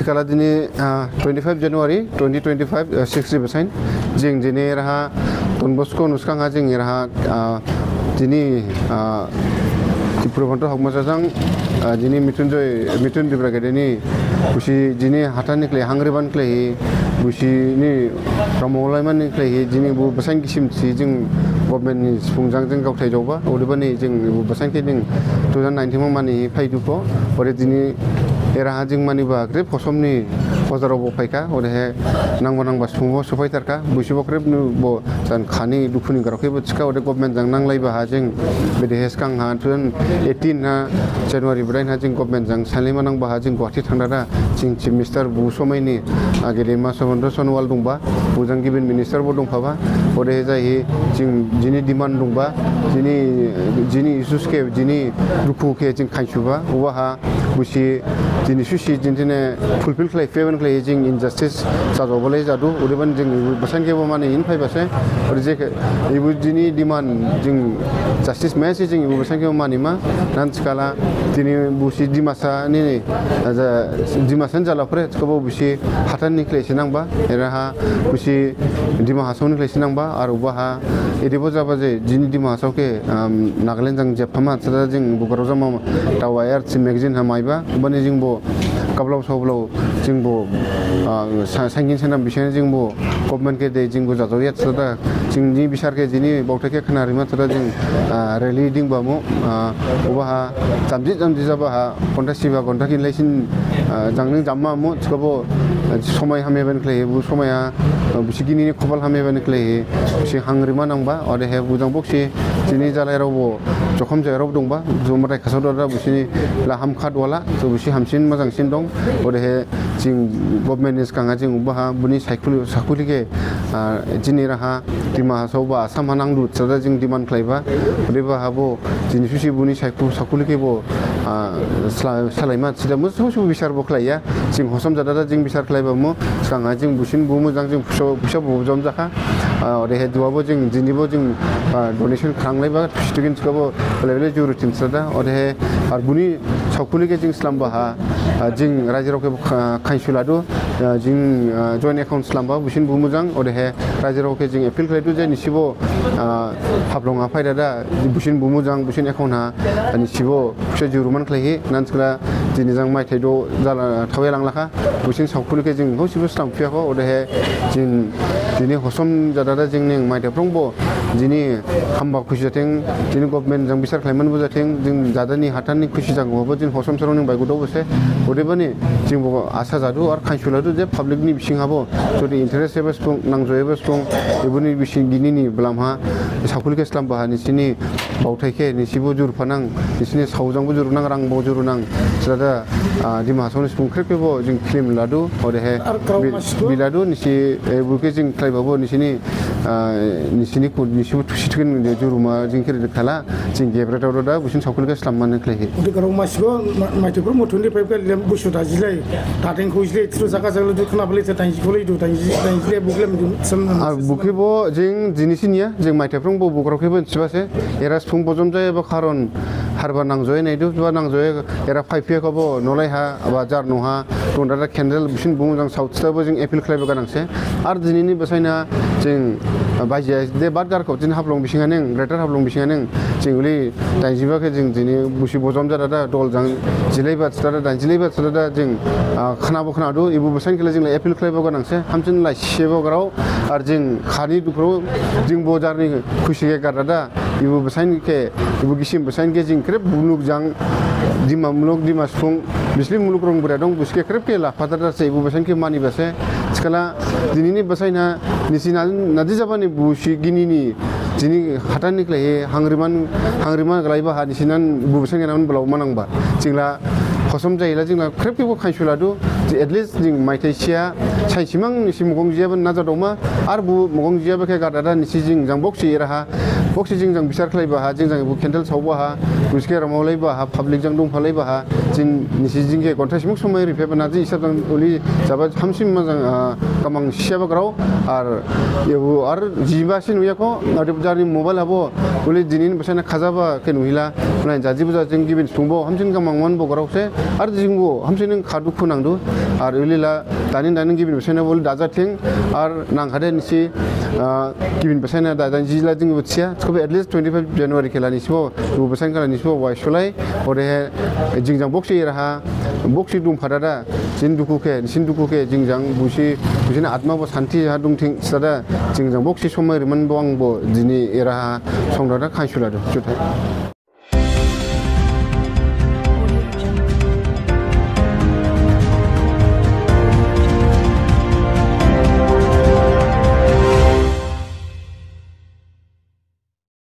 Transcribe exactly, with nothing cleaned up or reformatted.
Kala dini, ah, twenty five January twenty twenty five, ah, sixth basain. Jing dini eraha Don Bosco ni sgang ha jing eraha, ah, dini, ah, Tipra Bhante Hokma jajang, ah, dini Mitunjoy, Mitun Dibra gedeni, busi dini hathan ni khlaihi, hangriman khlaihi, busi ni ramolaima ni khlaihi, dini bo basain gisim si jing government ni subung jang jing gaothai jaoba, odebani jing bo basain khe jing two thousand nineteen mang mani phaidu kho, ode dini eraha jing maniba grep hosom ni hojarao bo phaikha, odehe nangba nangba subung bo sophai tharkha, busi bo grep ni bo jan khani dukhu ni grao khe bo thikha, ode government jang nanglaiba ha jing bedehe sgang ha two thousand eighteen ha January bdain ha jing government jang sainlaima nangba ha jing Guwahati thangdada jing Chief Minister bo somai ni, ah, gedema Sarbananda Sonowal dongba, bo jang gibin minister bo dongphaba, odehe jahi jing jini demand dongba, jini, jini issues khe, jini dukhu khe jing khainsuba, obaha busi dini susi jintine fulfill khlai, payment khlai jing injustice jajaobalai jadu, odebani jing ebo basain khe bo mani in phaibase, ode je khe ebo dini demand jing justice mese jing ebo basain khe bo manima, nan thikhala dini busi Dimasa ni, ah, ja, Dimasa ni jala phre, thikhabo busi hathan ni khlaihi se nangba, eraha busi Dima Hasao ni khlaihi se nangba, ar obaha edebo jaba je jini Dima Hasao khe, um, Nagaland jang jephama, thada jing bo grao jama, Tawai R C magazine ha maiba, bani jing bo kablao sablao jing bo, ah, sa-, saingin sainam bising jing bo government khe de jing bo jajaoya thada, jing ni bisar khe jini baothai khe khna rima thada jing, ah, rally dingba mo, ah, obaha jamji jamji jaba ha, gonta siba, gonta kin laisin, ah, jang ning jamma mo, thikhabo, ah, somai hamyabani khlaihi, bo somai ha, ah, busi gini ni khopal hamyabani khlaihi, busi hangrima nangba, odehe bo jang boksi, jini jalairao bo, jokhom jayarao bo dongba, jo madai khasao dada, busi ni la hamkhat wala, to busi hamsin majangsin dong, odehe jing government ni sgang ha jing obaha, boni saikhuli, sakhuli khe, ah, jini eraha, Dima Hasao ba Assam ha nangdu, thada jing demand khlaiba, odebaha bo, jini susi boni saikhu-, sakhuli khe bo, ah, sla-, salaima, thida mo, susi bisar bo khlaiya, jing hosom jadada jing bisar khlaiba mo, sgang ha jing busin bumu jang jing pusa, pusa bo jom jakha, ah, odehe duha bo jing, dini bo jing, ah, donation khanglaiba, thikhabo, bele bele juru thin thada, odehe, ar boni sakhuli khe jing slamba ha, ah, jing raijirao khe bo kha-, khainsuladu, ah, jing, ah, joint account slamba, busin bumu jang, odehe, raijirao khe jing appeal khlaidu je nisibo, ah, Haflong ha phaidada, busin bumu jang, busin account ha, ah, nisibo, pusa jurumane khlaihi, nan thikhala, dini jang maithai do, jala, thaoya langlakha, busin sakhuli khe jing, hosibo slam phiyakho, odehe, jing, dini hosom jadada jing ning maithai phrongbo, jini hamba khusi jathing, jini government jang bisar khlaimane bo jathing, jing jadani hathan ni khusi jang bo jing hosom sarong ning baigu do bose, odebani, jing bo asa jadu, ar khainsuladu je public ni bising habo, jodi interest eba subung, nangjaoyaba subung, eboni bising gini ni balam ha, sakhuli khe slamba ha, nisini baothai khe, nisibo juruphanang, nisini saojang bo jurunang, rang bo jurunang, thada, ah, Dima Hasao ni subung khrip khe bo jing khlim ladu, odehe, ar grao bi-, masibo biladu, nisi, eh, bo khe jing khlaiba bo, nisini, ah, nisini khu-, nisibo thusi thukin je juruma jing khe ri khala, jing gebra thaoda, busin sakhuli khe slammane khlaihi. Ode grao masibo, ma-, maithai phrongbo twenty five khe lem busu dajilai, datheng khuislai, thru jaka jaka du khna bele se dainji kholai du, dainji, dainjilai bo khlem du, sam. Ah, bo khe bo jing jini siniya, jing maithai phrongbo bo grao khe bo thibase, era subung bojom jayaba kharon, harba nangjaoya naidu, ba nangjaoya, era phaiphiyakhobo, nolai ha, ba jar noh ha, tongdada candle, busin bumu jang saothida bo jing appeal khlaiba gnang se. Ar dinini basain ha jing, ah, baija de bad garkho, jini Haflong bising ha ning, Greater Haflong bising ha ning, jing uli dainjiba khe jing dini busi bojom jadada, dol jang jilaiba thada, dainjilaiba thada jing, ah, khnabo khnadu, ebo basain khe la jing la appeal khlaiba gnang se, hamsin lai sebo grao, ar jing khani dukhu, jing bo jarni khusi khe gardada, ebo basain khe, ebo gisim basain khe jing khrip muluk jang, Dima muluk, Dima subung, bisli muluk rong bura dong, busi khe khrip khe la phathar se, ebo basain khe manibase, thikhala, dinini basain ha, nisi na-, nadi jabani busi gini ni, jini hathan ni khlaihi, hangriman, hangriman glaiba ha, nisi nan bo basain khe nan blao manangba. Jing la, hosom jayila, jing la, khrip khe bo khainsuladu, je at least jing maithai siya, sainsimang nisi mogong jiyaba naja dongma, ar bo mogong jiyaba khe gardada nisi jing jang boksi eraha, Boksi jing jang bisar khlaiba ha, jing jang ebo candle saoba ha, busi khe ramaolaiba ha, public jang dongphalaiba ha, jing nisi jing khe gonta simuk somai ripheba na, jing hisab jang uli jaba hamsin majang, ah, kamang siyaba grao, ar ebo ar jiba sin uya kho, ade jarni mobile habo, uli jini basain ha khajaba khe nuhila, nai jaji buja jing gibin sungbo, hamsin kamang manbo grao se, ar jingbo, hamsin khadukhu nangdu, ar ulila, dani dani gibin basain ha bol daja thing, ar nangkhade nisi, ah, gibin basain ha daja jila jing butsia, khobe at least twenty-five January khe la nisibo, du basain khe la nisibo, wai sulai, odehe, jing jang boksi raha, boksi dongphadada, jini dukhu khe, nisini dukhu khe, jing jang busi, busini atma bo santi ha dongthing, sada, jing jang boksi somai rimanbo angbo, jini eraha, songdada khainsuladu, juthai.